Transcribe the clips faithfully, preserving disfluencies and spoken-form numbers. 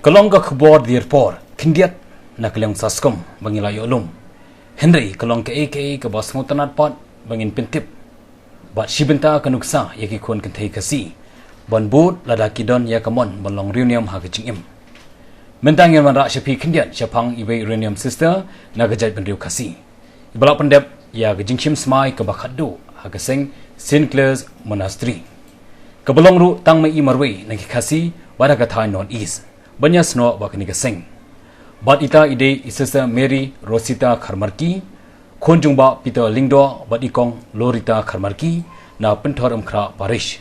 Ka long ka khubor dier por khyndiat na ka liang saskum ba ngi la ïoh lum. Hynrei ka long kaei kaei kaba sngewtynnat pat ba ngin pyntip. Bad shi bynta ka nuksa ïa ki khun kynthei Khasi ban bud lada ki don ïa ka mon ban long riewniam ha ka jingim. Mynta ngin wanrah sha phi khyndiat shaphang iwei riewniam sister na ka jaitbynriew Khasi. Iba la pyndep ïa ka jingshim smai kaba khatduh ha ka seng Saint Clare's Monastery, kaba long ruh tang ma i marwei na ki Khasi bad ha ka thaiñ North East ban ïasnoh bad kane ka seng. Bad ita i dei i Sister Mary Rosita Kharmarki, khun jong Bah Peter Lyngdoh bad i Kong Lorita Kharmarki na Pynthorumkhrah Parish.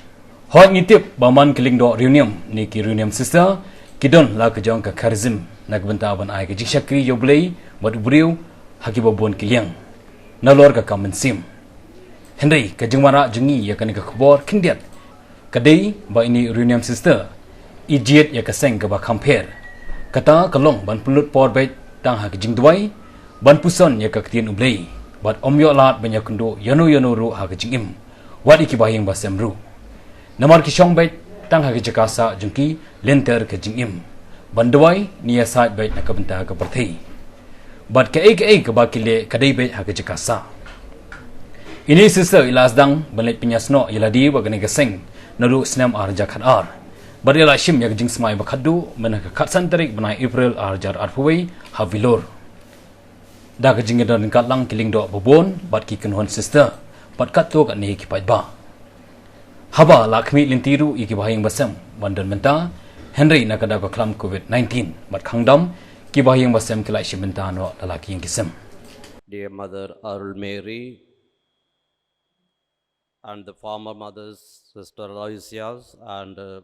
Hooid, ngi tip ba man ki lyngdoh riewniam ne ki riewniam sister ki don la ka jong ka charism na ka bynta ban ai ka jingshakri ïa U Blei bad u briew ha kiba bun ki liang nalor ka kam mynsiem. Hynrei ka jingwanrah jong ngi ïa kane ka khubor khyndiat ka dei ba ine i riewniam sister i jied ïa ka seng kaba kham pher. Kata ka long ban pynlut por beit tang ha ka jingduwai, ban puson ïa ka ktien U Blei bad ym ïoh lad ban ïakynduh ïano ïano ruh ha ka jingim, wat ïa ki bahaïing bahasem ruh. Namar ki shong beit tang ha ka jaka sah jong ki lynter ka jingim, ban duwai ne ïasaid beit na ka bynta ka pyrthei. Bad kaei kaei kaba ki leh ka dei beit ha ka jaka sah. Ine i sister i la sdang ban leit pynïasnoh ïa lade bad kane ka seng naduh snem ar hajar khatar. Bad i la shim ïa ka jingsmai ba khatduh mynta ka khatsan tarik bnai April ar hajar arphew wei ha Vellore. Da ka jingïadon ryngkat lang ki lyngdoh babun bad ki kynhun sister bad katto katne ki paidbah. Haba la khmih lynti ruh ïa ki bahaïing bahasem ban don mynta, hynrei na ka daw ka khlam covid nineteen bad khang dam, ki bahaïing bahasem ki la shim bynta noh da la ki ïing ki sem. Dear Mother Arul Mary, and the former mothers, Sister Aloysius and, uh,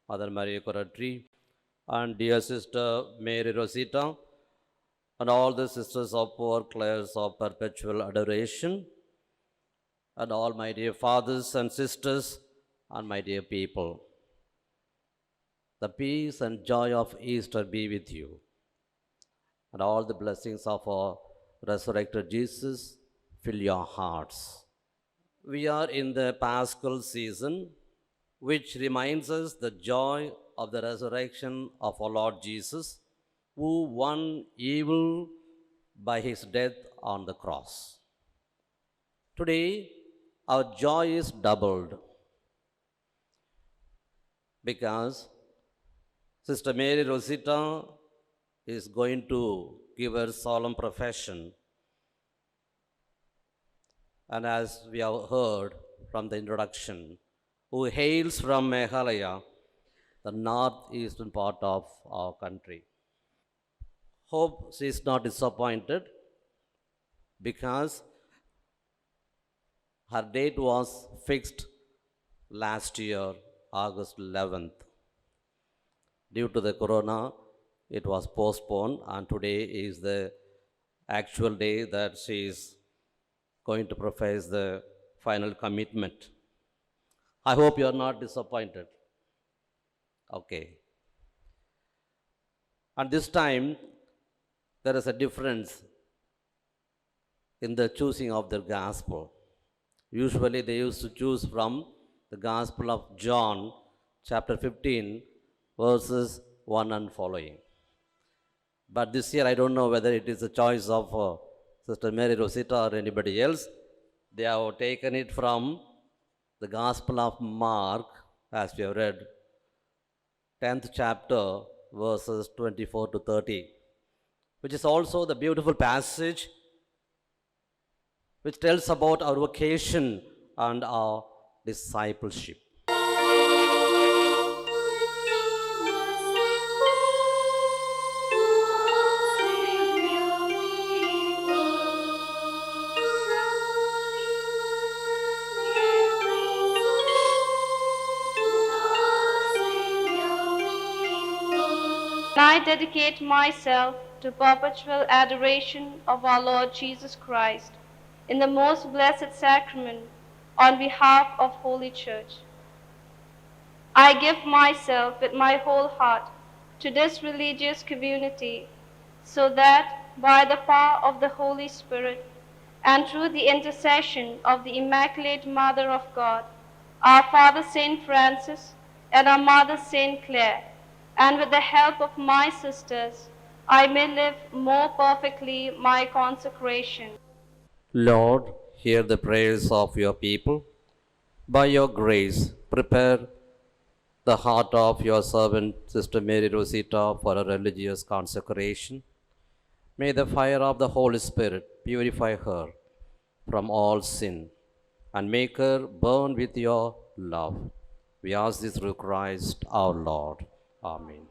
Mother Maria Coratry, and dear Sister Mary Rosita, and all the sisters of Poor Clares of Perpetual Adoration, and all my dear fathers and sisters, and my dear people. The peace and joy of Easter be with you, and all the blessings of our resurrected Jesus fill your hearts. We are in the Paschal season, which reminds us the joy of the resurrection of our Lord Jesus, who won evil by his death on the cross. Today, our joy is doubled because Sister Mary Rosita is going to give her solemn profession. And as we have heard from the introduction, who hails from Meghalaya, the northeastern part of our country. Hope she is not disappointed because her date was fixed last year, August eleventh. Due to the corona, it was postponed, and today is the actual day that she is going to profess the final commitment. I hope you are not disappointed. Okay. And this time, there is a difference in the choosing of the gospel. Usually, they used to choose from the Gospel of John, chapter fifteen, verses one and following. But this year, I don't know whether it is the choice of, uh, Sister Mary Rosita or anybody else. They have taken it from the Gospel of Mark, as we have read, tenth chapter, verses twenty-four to thirty, which is also the beautiful passage which tells about our vocation and our discipleship. I dedicate myself to perpetual adoration of our Lord Jesus Christ in the most blessed sacrament on behalf of Holy Church. I give myself with my whole heart to this religious community, so that by the power of the Holy Spirit and through the intercession of the Immaculate Mother of God, our Father Saint Francis and our Mother Saint Clare, And with the help of my sisters, I may live more perfectly my consecration. Lord, hear the prayers of your people. By your grace, prepare the heart of your servant, Sister Mary Rosita, for a religious consecration. May the fire of the Holy Spirit purify her from all sin and make her burn with your love. We ask this through Christ our Lord. Amen.